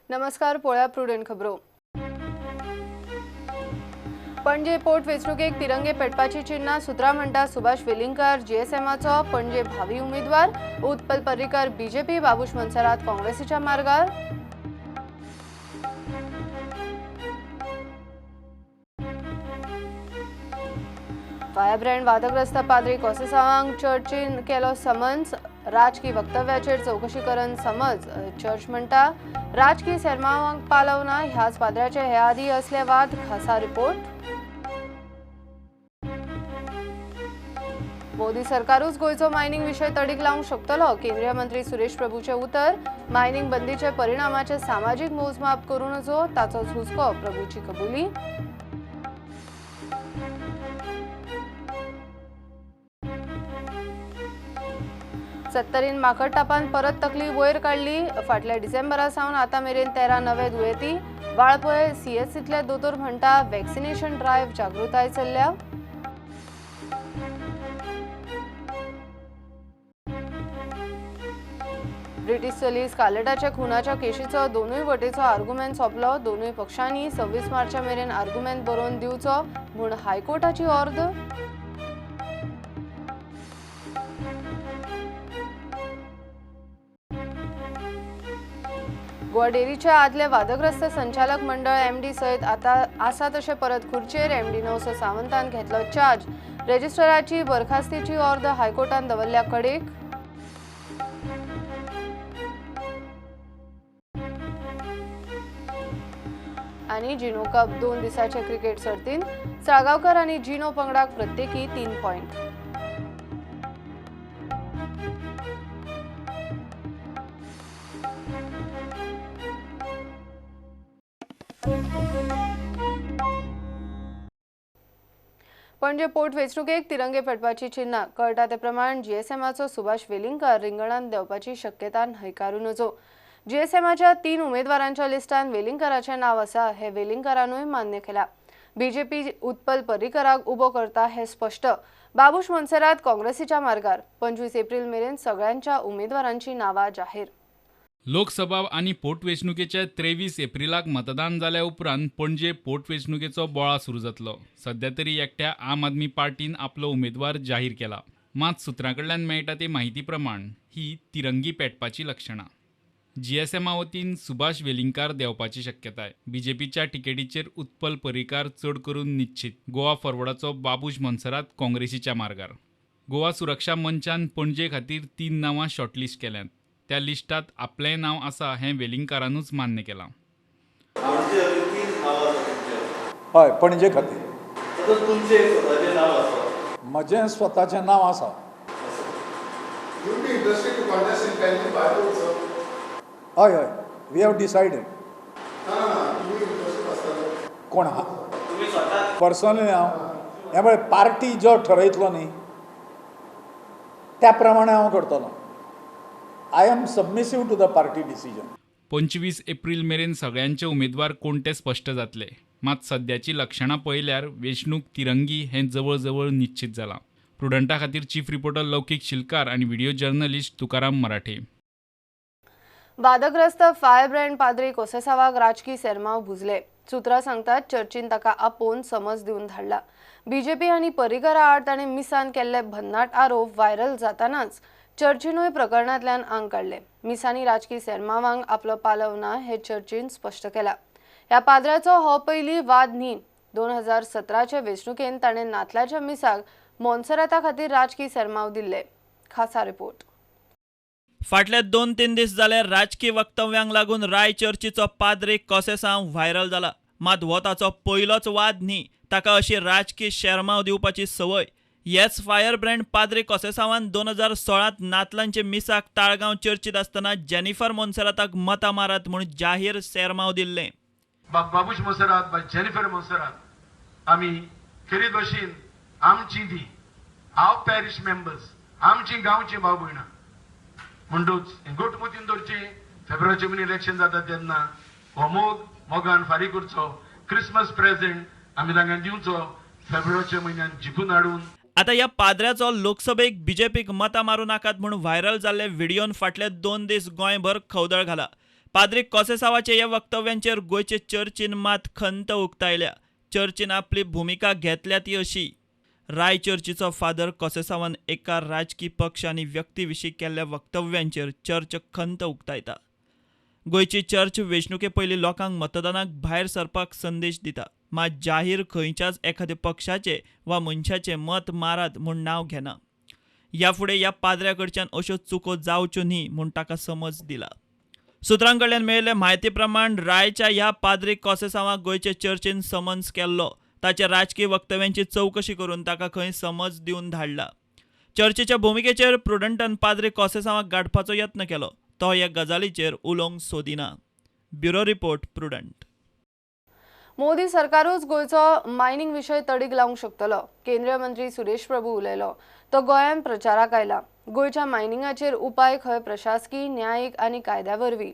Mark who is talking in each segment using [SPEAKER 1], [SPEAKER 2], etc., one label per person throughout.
[SPEAKER 1] नमस्कार, पळोवया प्रुडंट खबरो. पणजे पोट वेंचणुकेक तिरंगे पेटपाची चिन्हां. सुत्रां म्हणटा, सुभाष वेलिंगकार जीएसएमाचो पणजे भावी उमेदवार. उत्पल पर्रीकर बीजेपी, बाबूश मोन्सेरात काँग्रेसीच्या मार्गार. फायरब्रँड वादग्रस्त पाद्री कोसेसावांक चर्चीन केलो समन्स. राजकी वक्तव्याचेर चवकशी करन समज. चर्च म्हणटा, राजकी सेरमावांक पालव ना. ह्याच पाद्र्याचे हे आदी असले वाद. खासा रिपोर्ट. मोदी सरकारूच गोंयचो मायनिंग विशय तडीक लावंक शकतलो, केंद्रीय मंत्री सुरेश प्रभूचे उतर. मायनिंग बंदीचे परिणामाचे सामाजीक मोजमाप करूं नजो ताचोच हुस्को, प्रभूची कबुली. सत्तरीन माकडटापान परत तकली वयर काडली. फाटल्या डिसेंबरा सावन आतां मेरेन 13 नवे दुयेंती. वाळपय सीएचसींतले दोतोर म्हणटा, वॅक्सिनेशन ड्रायव्ह जागृताय चल्ल्या. ब्रिटीश चली स्कारलेटाच्या खुनाच्या केशीचो दोनूय वटेचो आर्गुमेंट सोंपलो. दोनूय पक्षांनी 26 मार्चा मेरेन आर्गुमेंट बरोवन दिवचो म्हूण हायकोर्टाची ऑर्द. गोवा डेअरीच्या आदले वादग्रस्त संचालक मंडळ एमडी सयत आतां आसा तशें परत खुर्चेर. एमडी नवसो सावंतान घेतलो चार्ज. रजिस्ट्राराची बरखास्तीची ऑर्द हायकोर्टान दवरल्या कडेक. आनी जिनो कप 2 दिसाचे क्रिकेट सर्तीन साळगांवकर आनी जिनो पंगडाक प्रत्येकी 3 पॉयंट. पणजे पोट वेंचणुकेक तिरंगे पेटपाची चिन्हां. कळटा ते प्रमाण जीएसएमाचो सुभाष वेलिंगकार रिंगणांत देंवपाची शक्यता न्हयकारू नजो. जीएसएमाच्या 3 उमेदवारांच्या लिस्टांत वेलिंगकाराचें नांव आसा हें वेलिंगकारानूय मान्य केलां. बीजेपी उत्पल पर्रीकराक उबो करता हें स्पश्ट. बाबूश मोन्सेरात काँग्रेसीच्या मार्गार. 25 एप्रिल मेरेन सगळ्यांच्या उमेदवारांची नांवां जाहीर.
[SPEAKER 2] लोकसभा आनी पोटवेंचणुकेचे 23 एप्रिलाक मतदान जाल्या उपरांत पणजे पोटवेंचणुकेचो बोळा सुरू जातलो. सध्या तरी एकट्या आम आदमी पार्टीन आपलो उमेदवार जाहीर केला. मात सुत्रां कडल्यान मेळटा ते म्हायती प्रमाण ही तिरंगी पेटपाची लक्षणां. जीएसएमा वतीन सुभाष वेलिंगकार देंवपाची शक्यताय. बीजेपीच्या तिकेटीचेर उत्पल पर्रीकार चड करून निश्चित. गोवा फॉरवर्डाचो बाबूश मोन्सेरात काँग्रेसीच्या मार्गार. गोवा सुरक्षा मंचान पणजे खातीर 3 नांवां शॉर्टलिस्ट केल्यांत. त्या लिस्टात आपलें नांव आसा हें वेलिंगकारानूच मान्य केलां.
[SPEAKER 3] हय, पणजे खातीर म्हजें स्वताचें नांव आसा. हय हय, we have decided. कोण हा पर्सनली हांव हें पळय, पार्टी जो ठरयतलो न्ही त्या प्रमाणे हांव करतलो. I am submissive to the party decision.
[SPEAKER 2] 25 April मेरेन सगळ्यांचे उमेदवार कोण ते स्पश्ट जातले. मात सद्याची लक्षणां पळयल्यार वेंचणूक तिरंगी हें जवळ जवळ निश्चित जालां. प्रुडंटा खातीर चीफ रिपोर्टर लौकीक शिलकार आनी व्हिडिओ जर्नलिस्ट तुकाराम मराठे.
[SPEAKER 1] वादग्रस्त फायरब्रँड पाद्री कोसेसावाक राजकी सेरमाव भुजले. सुत्रां सांगतात, चर्चीन ताका आपोवन समज दिवन धाडला. बीजेपी आनी पर्रीकरा आड ताणें मिसान केल्ले भन्नाट आरोप व्हायरल जातानाच चर्चीनूय प्रकरणांतल्यान आंग काडले. मिसानी राजकी सेरमावांक आपलो पालव ना हें चर्चीन स्पश्ट केलां. ह्या पाद्र्याचो हो पयली वाद न्ही. 2017चे वेंचणुकेंत ताणें नातलाच्या मिसाक मोन्सेराता खातीर राजकी सेरमाव दिल्ले. खासा रिपोर्ट.
[SPEAKER 4] फाटले 2-3 दीस जाले राजकी वक्तव्यांक लागून राय चर्चीचो पाद्री कोसेसांव व्हायरल जाला. मात हो ताचो पयलोच वाद न्ही. ताका अशी राजकी शेरमाव दिवपाची संवय. हेच फायर ब्रँड पाद्री कोसेसांवान 2016 नातलांचे मिसाक ताळगांव चर्चीत आसतना जेनिफर मोन्सेराताक मतां मारात म्हूण जाहीर सेरमाव दिल्लें.
[SPEAKER 5] बाबूश मोन्सेरात, बाय जेनिफर मोन्सेरात, आमी खेरीत भशेन आमची ती हांव पॅरिश मेंबर्स, आमची गांवची भाव भयणां म्हणटूच गोट मोतीन दवरची. फेब्रुवारीचे म्हयने इलेक्शन जाता तेन्ना हो मोग मोगान फारीक करचो. क्रिसमस प्रेझेंट आमी तांकां दिवचो फेब्रुवारीच्या म्हयन्यान जिखून हाडून.
[SPEAKER 4] आतां ह्या पाद्र्याचो लोकसभेक बीजेपीक मतां मारूं नाकात म्हूण व्हायरल जाल्ले व्हिडियोन फाटले 2 दीस गोंयभर खवदळ घाला. पाद्री कोसेसांवाचे ह्या वक्तव्यांचेर गोंयचे चर्चीन मात खंत उक्तायल्या. चर्चीन आपली भुमिका घेतल्या ती अशी. राय चर्चीचो फादर कोसेसांवान एका राजकी पक्ष आनी व्यक्ती विशीं केल्ल्या वक्तव्यांचेर चर्च खंत उक्तायता. गोंयची चर्च वेंचणुके पयलीं लोकांक मतदानाक भायर सरपाक संदेश दिता, मात जाहीर खंयच्याच एखाद्या पक्षाचे वा मनशाचें मत मारात म्हूण नांव घेना. ह्या फुडें ह्या पाद्र्या कडच्यान अश्यो चुको जावच्यो न्ही म्हूण ताका समज दिला. सुत्रां कडल्यान मेळिल्ले म्हायती प्रमाण रायच्या ह्या पाद्री कोसेसांवाक गोंयचे चर्चीन समन्स केल्लो. ताच्या राजकी वक्तव्यांची चवकशी करून ताका खंय समज दिवन धाडला. चर्चीच्या भुमिकेचेर प्रुडंटान पाद्री कोसेसांवाक गांठपाचो यत्न केलो. तो ह्या गजालीचेर उलोवंक सोदिना. Bureau report, Prudent.
[SPEAKER 1] Modi सरकारूच गोंयचो मायनिंग विशय तडीक लावंक शकतलो, केंद्रीय मंत्री सुरेश प्रभू उलयलो. तो गोंयांत प्रचाराक आयला. गोंयच्या मायनिंगाचेर उपाय खंय प्रशासकी, न्यायीक आनी कायद्या वरवीं.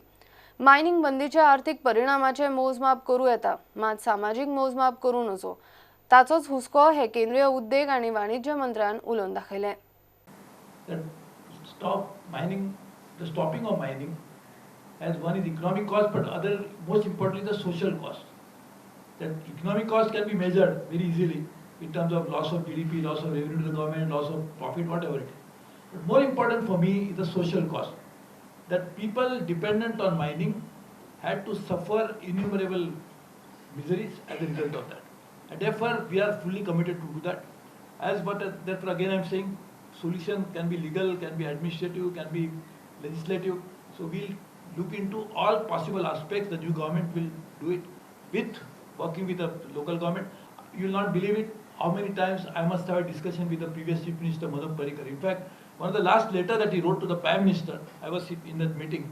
[SPEAKER 1] मायनिंग बंदीच्या आर्थीक परिणामाचें मोजमाप करूं येता, मात सामाजीक मोजमाप करूं नजो, ताचोच हुस्को हे केंद्रीय उद्देग आनी वाणिज्य मंत्र्यान उलोवन दाखयलें.
[SPEAKER 6] Stop mining, the stopping of mining has one is economic cost, but other most importantly the social cost. That economic cost can be measured very easily in terms of loss of GDP, loss of revenue to the government, loss of profit, whatever it is. But more important for me is the social cost. That people dependent on mining had to suffer innumerable miseries as a result of that. And therefore we are fully committed to do that. As but therefore again I am saying, solution can be legal, can be administrative, can be legislative. So we'll look into all possible aspects. The new government will do it with working with the local government. You will not believe it, how many times I must have a discussion with the previous Chief Minister Manohar Parrikar. In fact, one of the last letter that he wrote to the Prime Minister, I was in that meeting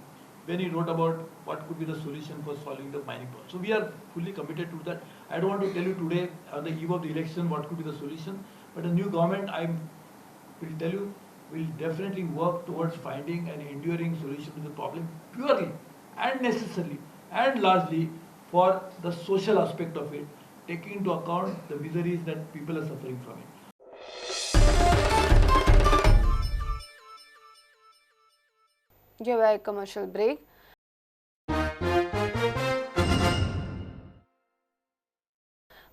[SPEAKER 6] when he wrote about what could be the solution for solving the mining problem. So we are fully committed to that. I don't want to tell you today on the eve of the election what could be the solution, but the new government, I will tell you, will definitely work towards finding an enduring solution to the problem purely and necessarily and largely for the social aspect of it, taking into account the miseries that people are suffering from it.
[SPEAKER 1] घेऊया एक commercial break.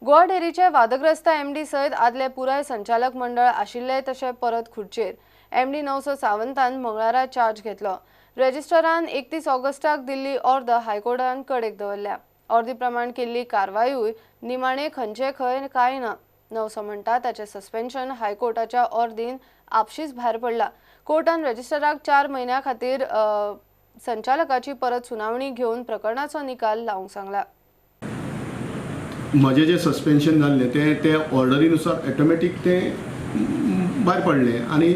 [SPEAKER 1] Goa डेअरीचे वादग्रस्त MD सयत आदले पुराय संचालक मंडळ आशिल्ले तशें परत खुर्चेर. एमडी नवसो सावंतान मंगळारा चार्ज घेतलो. रजिस्टरान 31 ऑगस्टाक दिल्ली ऑर्द हायकोर्टान कडेक दवरल्या. ऑर्दी प्रमाण केल्ली कारवायूय निमाणे खंयचे खंय कांय ना. नवसो म्हणटा ताचें सस्पेन्शन हायकोर्टाच्या ऑर्दीन आपशीच भायर पडला. कोर्टान रजिस्टराक 4 म्हयन्यां खातीर संचालकाची परत सुनावणी घेवन प्रकरणाचो निकाल लावंक सांगला.
[SPEAKER 7] म्हजें जें सस्पेन्शन जाल्लें तें ते ऑर्डरीनुसार ऑटोमॅटीक तें भायर पडलें आनी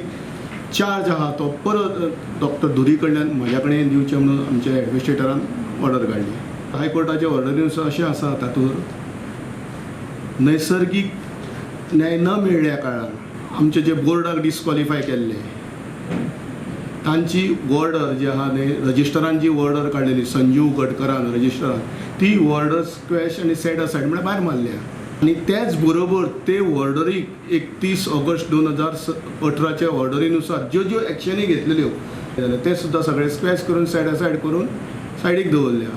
[SPEAKER 7] चार्ज आहा तो परत डॉक्टर धुरी कडल्यान म्हज्या कडेन दिवचें म्हणून आमच्या एडमिनिस्ट्रेटरान ऑर्डर काडली. हायकोर्टाच्या ऑर्डरीनुसार अशें आसा, तातूंत नैसर्गीक न्याय न मेळ्ळ्या कारणान आमचे जे बोर्डाक डिस्क्वॉलिफाय केल्ले तांची ऑर्डर जी आहा न्ही, रजिस्टरान जी ऑर्डर काडलेली संजीव गडकरान रजिस्टरान, ती ऑर्डर स्क्वॅश आनी सेट असायड म्हळ्यार भायर मारल्या. आनी त्याच बरोबर ते ऑर्डरीक 31 ऑगस्ट 2018 ऑर्डरीनुसार ज्यो ज्यो एक्शनी घेतलेल्यो जाल्यार ते सुद्दां सगळे स्क्वॅश करून सेट असायड करून सायडीक दवरल्या.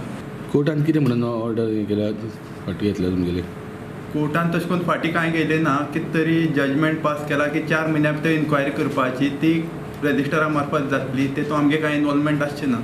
[SPEAKER 8] कोर्टान कितें म्हणून ऑर्डर केल्या फाटीं घेतल्या तुमगेली?
[SPEAKER 9] कोर्टान तशें करून फाटीं कांय घेतलें ना, कितें तरी जजमेंट पास केला की 4 म्हयन्या भितर इन्क्वायरी करपाची, ती रजिस्टरा मार्फत जातली, तेतून आमगे कांय इनवॉल्वमेंट आसचें ना.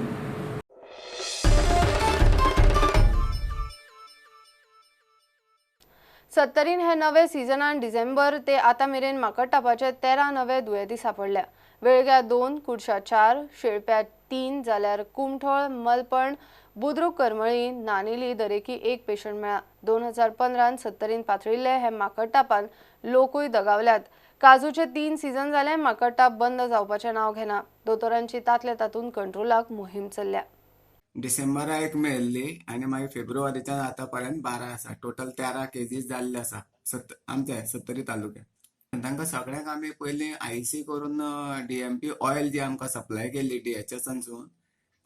[SPEAKER 1] सत्तरीन हे नवे सिजनान डिसेंबर ते आतां मेरेन माकडटापाचे 13 नवे दुयेंती सापडल्या. वेळग्या 2, कुडशा 4, शेळप्या 3 जाल्यार कुमठोळ, मलपण, बुद्रुक, करमळी, नानिली दरेकी 1 पेशंट मेळ्ळा. 2015 सत्तरीन पातळिल्ले हे माकडटापान लोकूय दगावल्यात. काजूचे 3 सीजन जाले माकडटाप बंद जावपाचें नांव घेना. दोतोरांची तातले तातूंत कंट्रोलाक मोहीम चल्ल्या.
[SPEAKER 10] डिसेंबरा 1 मेळिल्ली आनी मागीर फेब्रुवारीच्यान आतां पर्यंत 12 आसा, टोटल 13 केजीस जाल्ले आसा आमच्या सत्तरी तालुक्यात. तांकां सगळ्यांक आमी पयलीं आयसी करून डीएमपी ऑयल जी आमकां सप्लाय केल्ली डीएचएसानसून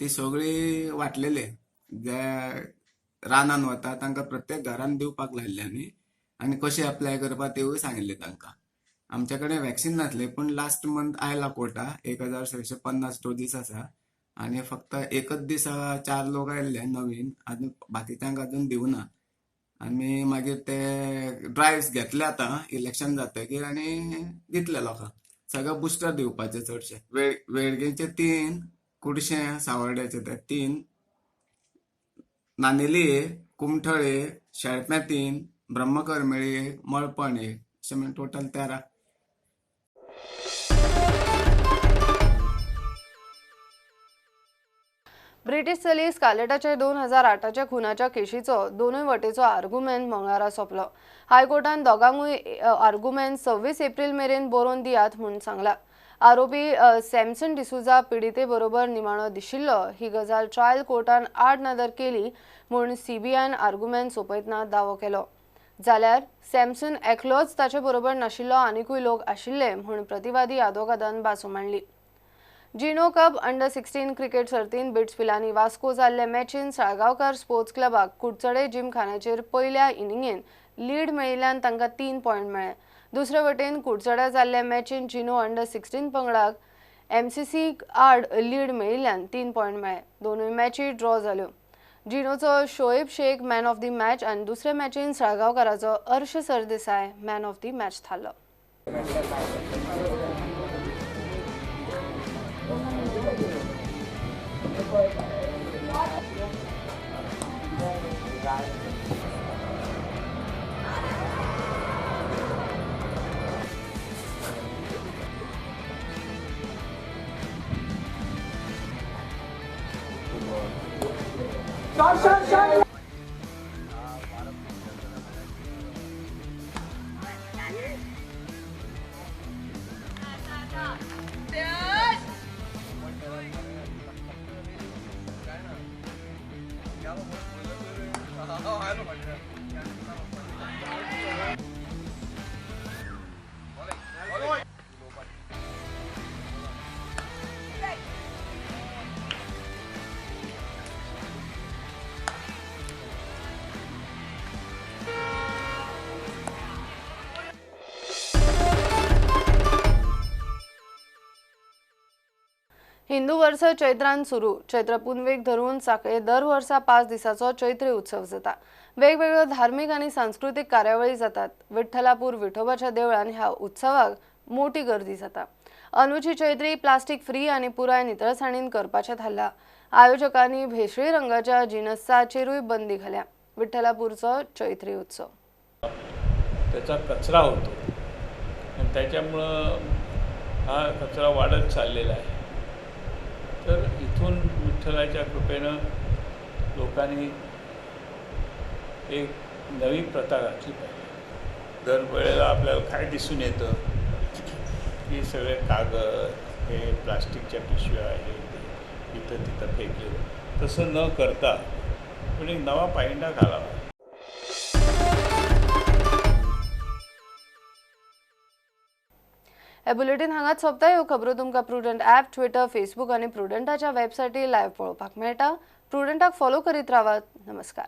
[SPEAKER 10] ती सगळी वाटलेले, जे रानान वता तांकां प्रत्येक घरान दिवपाक लायल्ले आमी, आनी कशें अप्लाय करपाक तेवूय सांगिल्ले तांकां. आमच्या कडेन वॅक्सीन नासले, पूण लास्ट मंथ आयला कोटा 1650 डोजीस आसा, आनी फक्त एकच दिसा 4 लोक आयिल्ले नवीन, आनी बाकीच्यांक अजून दिवना. आनी मागीर ते ड्रायव्स घेतले आतां इलेक्शन जातकीर आनी दितले लोकांक सगळे बुस्टर दिवपाचे चडशे. वेळगेंचे 3, कुडशें सावर्ड्याचे ते 3, नानेली 1, कुमठळ 1, शेळपें 3, ब्रह्मकरमेळी 1, मळपण 1, अशें म्हणून टोटल 13.
[SPEAKER 1] ब्रिटीश चली स्कारलेटाच्या 2008च्या खुनाच्या केशीचो दोनूय वटेचो आर्ग्युमेंट मंगळारा सोंपलो. हायकोर्टान दोगांकूय आर्ग्युमेंट 26 एप्रिल मेरेन बरोवन दियात म्हूण सांगला. आरोपी सॅमसन डिसुजा पिडिते बरोबर निमाणो दिशिल्लो ही गजाल ट्रायल कोर्टान आड नदर केली म्हूण सीबीआयन आर्ग्युमेंट सोंपयतना दावो केलो. जाल्यार सॅमसन एकलोच ताचे बरोबर नाशिल्लो, आनिकूय लोक आशिल्ले म्हूण प्रतिवादी आदवोगादान बाजू मांडली. जिनो कप अंडर 16 क्रिकेट सर्तीन बिट्स पिलानी वास्को जाल्ले मॅचीन साळगांवकार स्पोर्ट्स क्लबाक कुडचडे जिमखान्याचेर पयल्या इनिंगेन लीड मेळिल्ल्यान तांकां 3 पॉयंट मेळ्ळे. दुसरे वटेन कुडचड्या जाल्ले मॅचीन जिनो अंडर 16 पंगडाक एमसीसी आड लीड मेळिल्ल्यान 3 पॉयंट मेळ्ळे. दोनूय मॅची ड्रॉ जाल्यो. जिनोचो Shoaib Shaikh man of the match आनी दुसरे मॅचीन साळगांवकाराचो Arsh Sardesai man of the match थारलो. हिंदू वर्स चैत्रान सुरू. चैत्र पुनवेक धरून साखळे दर वर्सा 5 दिसाचो चैत्री उत्सव जाता. वेगवेगळ्यो धार्मिक आनी सांस्कृतीक कार्यावळी जातात. विठ्ठलापूर विठोबाच्या देवळान ह्या उत्सवाक मोठी गर्दी जाता. अंदूची चैत्री प्लास्टीक फ्री आनी पुराय नितळसाणीन करपाचें थारला. आयोजकांनी भेसळी रंगाच्या जिनसाचेरूय बंदी घाल्या. विठ्ठलापूरचो चैत्री उत्सव
[SPEAKER 11] त्याचा कचरा होतो आणि त्याच्यामुळं हा कचरा वाढत चाललेला आहे. तर इथून विठ्ठलाच्या कृपेनं लोकांनी एक नवी प्रथा घातली पाहिजे. दरवेळेला आपल्याला काय दिसून येतं की सगळे कागद हे प्लास्टिकच्या पिशव्या आहेत इथं तिथं फेकले, तसं न करता पण एक नवा पायंडा घालावा.
[SPEAKER 1] हे बुलेटिन हांगाच सोंपता. ह्यो खबरो तुमकां प्रुडंट ॲप, ट्विटर, फेसबूक आनी प्रुडंटाच्या वेबसायटीर लायव्ह पळोवपाक मेळटा. प्रुडंटाक फॉलो करीत रावात. नमस्कार.